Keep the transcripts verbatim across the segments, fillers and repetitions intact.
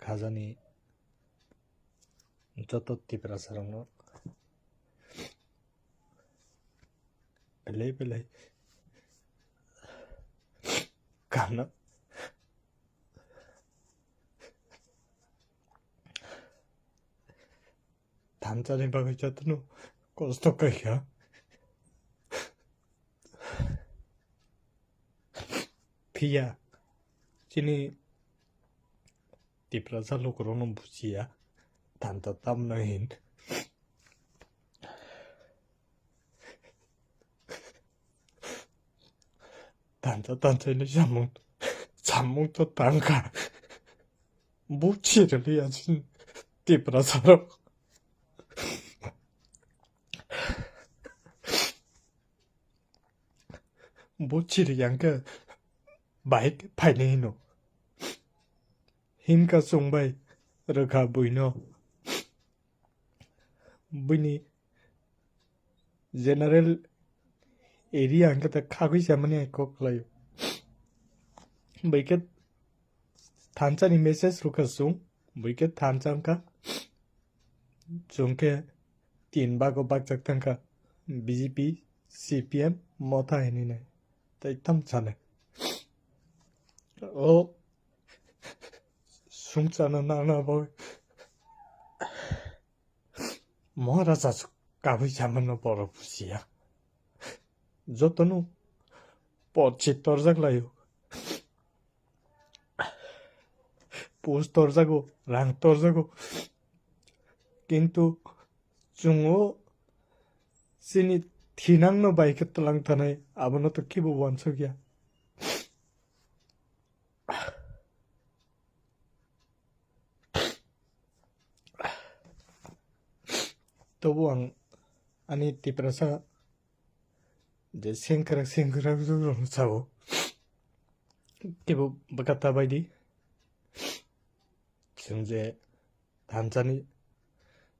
Ajani joto Tiprasa rokno belai belai kaham. Thansa ni bagwi jotono kosto khaikha. Phiya chini Tiprasa lukurokno bujiya, thansa tamno hin. Thansa thansa hino samung, samung to tangkha. Buji rwliya chini Tiprasa rok. Buji rwya hwnkhe bahai khe phainai hino. Himkha chwng bai rwkha buino. Buini general area hwnkhe ta khagwi chamani hai kok khlaio. Bai khe thansa ni message rwkha chwng, bai khe thansa wngkha. Chwng khe tin bago bakjak thangkha, B J P, C P M, Motha hinwi nai. Tai tam chale. O sungchano nana bo Maharaja kabui chamano borok bujiya. Jotono porchi torjak laio. Post torjago, rang torjago. Kintu chwng o chini thinangno bai khe twlang tanai, abono to kibo uansukya. Tobo ang ani Tiprasa je sengkrak sengkrak rokno sao. Kibo bwkha ta bai di. Chwng je thansani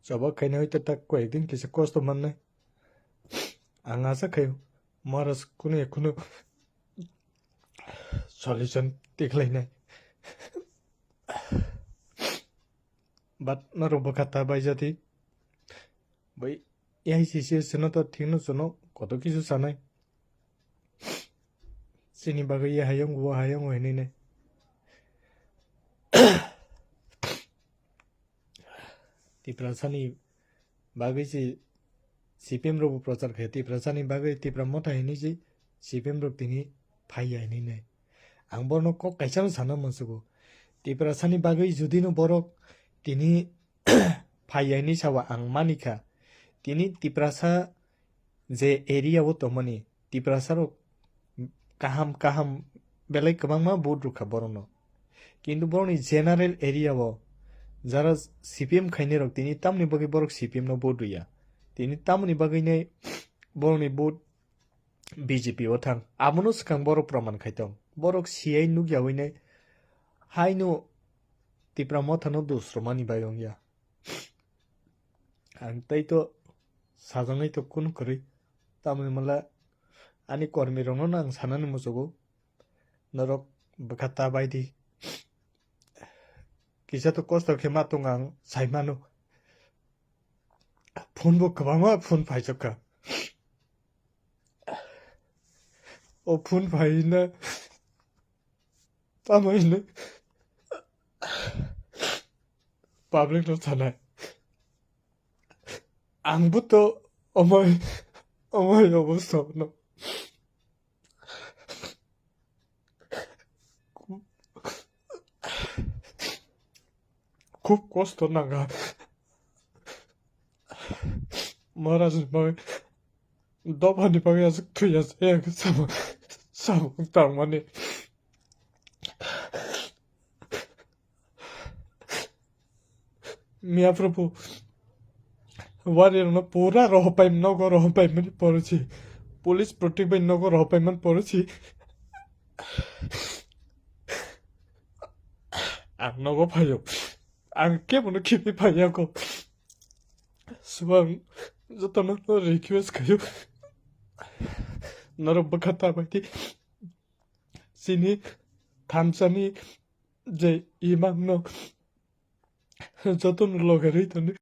choba khaina hoi ta tak koi din kisa kosto mannai. Ang asa khaio Maharaj kunu ya kunu solution tikhlainai. But norok bwkha ta bai jati. Bai A I C C S no to thikno chwngno koto kisu sanai. Chini bagwi ye hayung, wo hayung, wo hinwi nai. Tiprasani bagwi si C P M rok bo prochar khe, Tiprasani bagwi Tipra Motha hinwi si C P M rok tini phaiya hinwi nai. Ang bono kok kaisa no sana musugo. Tiprasani bagwi judi no borok tini phaiya hinwi sawa ang manikha. Tini Tiprasa je area o tongmani Tiprasa rok kaham kaham belai kwbangma vote rwkha borokno. Kintu borokni general area o jara C P M khainai rok tini tamni bagwi borok C P M no vote rwya. Tini tamoni bagwi nai borokni vote B J P o thang. Abono swkang borok proman khai tong. Borok C I nukya hwinai haino Tipra Motha no dusromani bai wngya. Ang tei to sajagwi to kunu kwrwi. Tamoni mala ani kormi rokno no ang sanani muchugo. Norok bwkha ta bai di. Kisa to kosto khe ma tong ang sai mano. Phone bo kwbangma phone phaijak kha. O phone phai na tamo hino public no sanai. Ang bo to omoi omoi obosta no. Khub kosto nanga. Maharaj ni bagwi, dophani bagwi aswk thwiya se, samung, samung tangmani. Miya Prabhu, wari rokno pura rohopai nogo rohopai mani porosi, police protect bai nogo rohopai man porosi. Ang nogo phaio, ang kebono khibi phaiya ko. Subang jotono request khaio, norok bwkha ta bai di. Chini thansani je imang no Jotono logarwi tongdi.